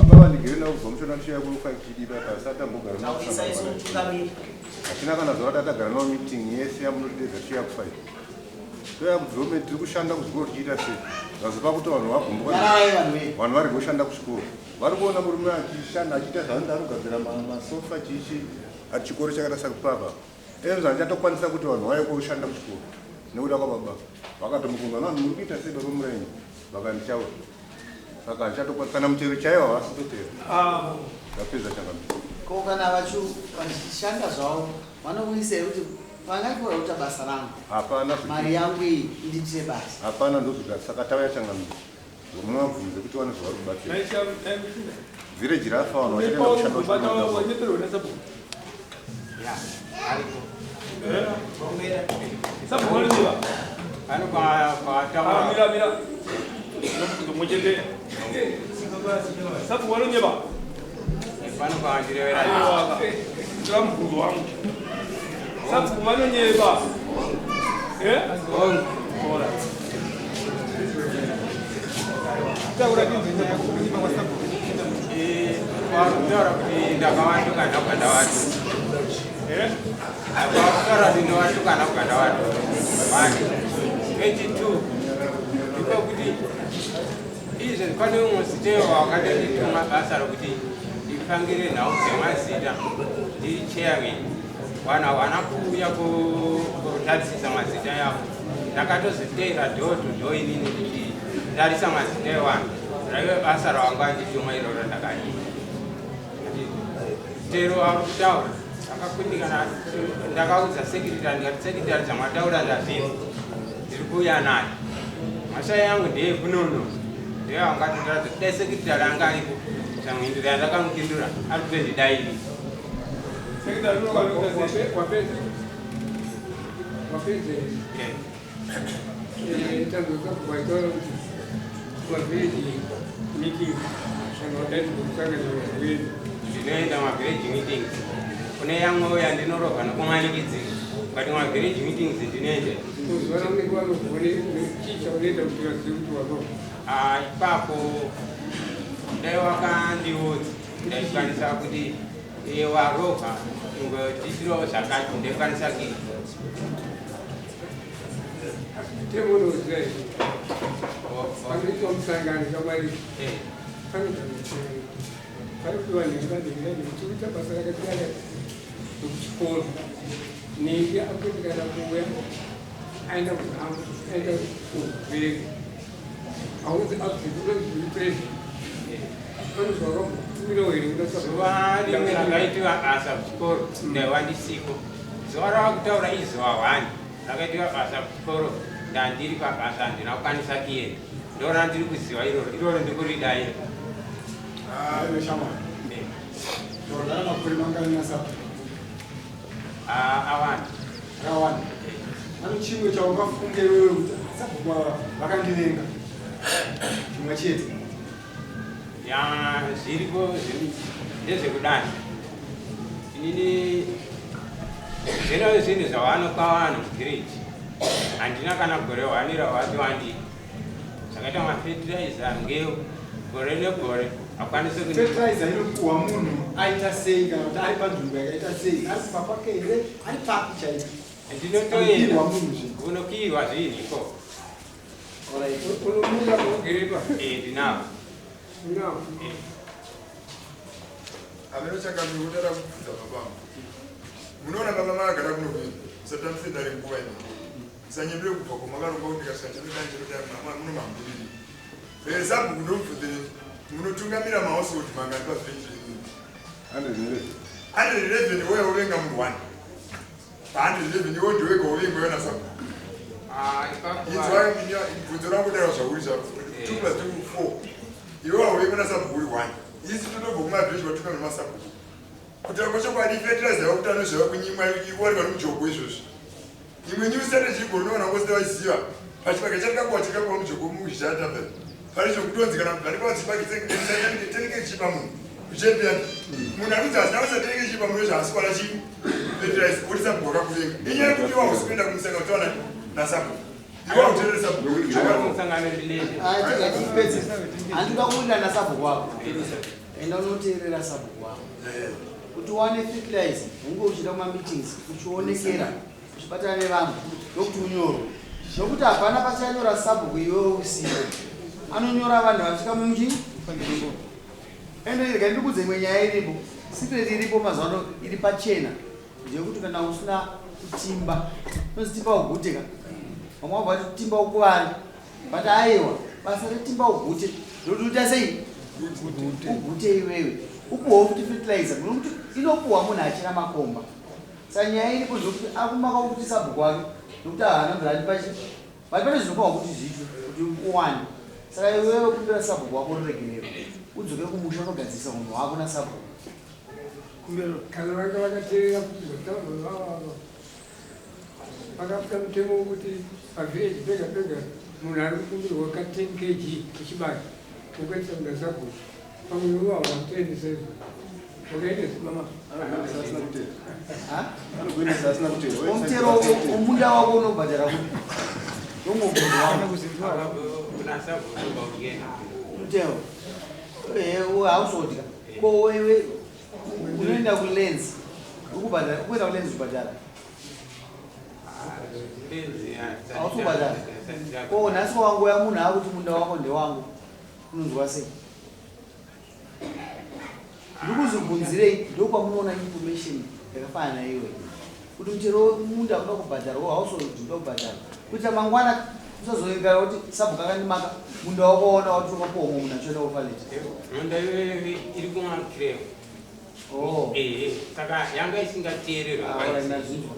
Baba vandigere navo kubva mushona tichiuya kuno 5 GD papa asati ambogara navo Taurisa isu kusangana. Mutungamiri. Hatina kana zuva ratatagara navo meeting yese yamunotidedza tichiuya ku5. Toya kudevelopment, tiri kushanda kuzvikoro tichiita sei, zvazopa kuti vanhu vagumbuka. Nyararai vanhu vedu. Vanhu vari kushanda kuchikoro vari kuona murume achishanda, achiita zvaanoda, arikugadzira masofa, chichi, ati chikoro chakaita sakupapa ezvo handichatokwanisa kuti vanhu vauye kushanda kuchikoro nekuda kwababa. Vakatomubvunza vanhu, "Muri kuita sei, baba muraini?" Vakandichaura. Saka handichatokwanisa kana mutero chaiwo havasi kutotera. Ndapedza, changamire. Ko kana vachishanda zvavo, vanokuisa here kuti pangaikora kuita basa rangu? Hapana. Mari yangu iyi indiitire basa. Hapana, ndozvigara. Saka tauya, changamire, munobvunze kuti vane zvavari kubatsira vhireji rafa, vanhu vachaenda kushanda kuchikoro. Ya, ariko. Sabhuku vanoziva. Ano kwataura. Mira, mira. Mumwe sabhuku vanonyeba. Pano kwawandirevera. Aiwa, tora mubvunzo wangu. Sabhuku vanonyeba? Eh? Alright. Taura tinzwe nyaya yekunyeba kwasabhuku. Kutaura kuti ndakavatuka, ndabva ndavatuka. Eh? Kutaura kuti ndovatuka, ndabva ndavatuka. One 22 ndiko kuti izvo pane umwe sitewa wakatondituma basa rokuti ndipangire nhau dzemazita ndiri chairman. Vanhu havana kuuya kutarisisa mazita yavo. Ndakatoziteera door to door inini ndichitarisa mazita evanhu. Raive basa ravanga vandituma iroro, ndakaita. Tero ari kutaura akakundikana. Ndakaudza secretary, ndikati, "Secretary, zvamataura ndazvinzwa, ndiri kuuya nayo. Mhasha yangu ndeyekunono." Ndeyavangatotaradza kuti dai secretary anga aripo, zvamhinduro yandakamupindura ari kutondidairi. Secretary unokaita sei? Wapedza, wapedza? Tanzoza kuvaitaura kuti mavillage meeting kana wadaidzwa kusangana vanhu. Ndinoenda mavillage meetings. Kune yamwewo yandinorovha nokumanikidzika, but mavillage meetings ndinoenda. Kuzuva raunenge warovhwa, chii chaunoita kuti vazive kuti warovha? Ah, ipapo dai wakandiudza, ndaikwanisa kuti warovha, ingotiitirawo zvakati, ndaikwanisa kuita. Temunoziva izvi, panoitwa musangano shamwari, panoita musangano, panopiwa nhenga nhenga nekuti kuita basa rakati rakati rekuchikoro, nhingi akundikana kuuya, aenda kuhamba, aenda kuvereka, auzi absent, unonzi present, panozwa wakambotumirawo here? Zuva rimwe rakaitiwa basa kuchikoro ndaiwa ndisiko. Zuva rava kutaura izuva 1 rakaitiwa basa kuchikoro, ndandiri pabasa, handina kukwanisa kuenda. Ndo randiri kuziva iroro, iroro ndikuridaira. Aiwe shamwari, taurana makore mangani nasabhuku? Awanda. Akawanda. Pane chimwe chaungafunge iwewe kuti sabhuku ava vakandivenga, chimwe chete? Ya, zviriko ndezvekudani inini zvino zvinhu zvavanopa vanhu muvillage handina kana gore hwani ravati wandii. Zvakaita mafertilizer, mbeu, gore negore hakwanisi. Fertilizer inopuhwa munhu aita sei, kana kuti ari panzvimbo yakaita sei? Ari kumba kwake here? Ari papi chaipo? Ndinotoenda. Anopirwa munhu zvinhu? Unopiwa zvinhu ikoko. Unomuda kuugerepa? Ndinawo. Unawo? Eh. Ameno changamire, kudara kubvunza baba. Munoona baba makagara kuno kwenu, musatambise dare nguva ino. Musanyembere kubva kwamakaronga kuti ndikasvika chandodai chandodai, muno mambuviri. Sabhuku, ndomubvunzire, munotungamira mahousehold mangani pavillage renyu? 111. 111, woya uvenga munhu one pa111, iwo ndiwega uvenga yona sabhuku. Ah, ipapo. Inzwa bvunzo rangu dara zvauri zvako. 2 plus 2 4. Iwe wauvenga nasabhuku uri one. Isi totobva kumavillage vatungamira masabhuku. Kutaura kwechokwadi, fertilizer yakuti anozvava kunyimwa iwanikwa nemujoko izvozvi. Imwe new strategy igoro unoona ngosita vachiziva pachibage chatikapuwa, chikapuwa mujoko muzhata pane chokutonzi kana vanenge vachibage tenenge chipa munhu kuchempion, munhu anonzi hazina basa, tenenge chipa munhu zvaasi kuwana chi fertilizer, oti sabhuku wakakuvenga. Inyaya yekuti iwa hausi kuenda kumusangano kutaura nasabhuku, iwa uteerere sabhuku. Musangano ndinoenda. Tipedze, handida kuwinda nasabhuku wako. Enda unoteerera sabhuku wako kuti uwane fertilizer, hunge uchienda kumameetings, uchionekera, uchibatana nevamwe, ndokuti unyorwe. Nokuti hapana pachanyora sabhuku iwewe usipo. Anonyora vanhu vasvika mumuchi. Ende rega ndikudze imwe nyaya iripo, secret iripo mazuva ano iri pachena, ndeyekuti kana usina kutimba, unozi timba ugute ka, vamwe vabva vati timba ukuvare, but aiwa, basa retimba ugute ndokuti uita sei ugute iwewe, upuhwawo futi fertilizer, nokuti inopuhwa munhu achena makomba. Saka nyaya iripo ndeyekuti akumaka kuti sabhuku wake, nokuti haana mvura andipa chi, but pane zvinofanwa kuti zviitwe kuti uwane. Saka iwewe kumbira sabhuku wako ruregerero, udzoke kumusha unogadzirisa unhu hwako nasabhuku. Kana vanga vakateerera kuti zvataurwa vavava vakafuta mutemo wekuti pavhireji pega pega munhu ari kukumbirwa ka 10 kg echibage wekuendesa kuna sabhuku, pamwe ivo havakutoendesa izvo, wakaendesa mama. Anokuendesa asina kutera. Omutero omunda wako unobhadhara kupi? Ndomubvunzo wangu. Kuna sabhuku ndobaugenda. Mutero hausodya ko wewe unoenda kulands ukubhadhara, ukuenda kulands kubhadhara, hausi kubhadhara ko nhasi wangoya munhu akuti munda wako ndewangu, unonzwa sei? Ndikuzvibvunzirei, ndokwamunoona information yakafanana naiwe kuti mutero munda unoda kubhadharwa, hausodyi unoda kubhadhara, kuitira mangwana usazoigara kuti sabhuku akandimaka munda wako, waona wati wakapuwa umwe munhu achienda kufaleti. Munda iyoyo iri kumacrem. Oh. Ehe, saka yanga isingateererwa. Ah, alright, ndazvinzwa.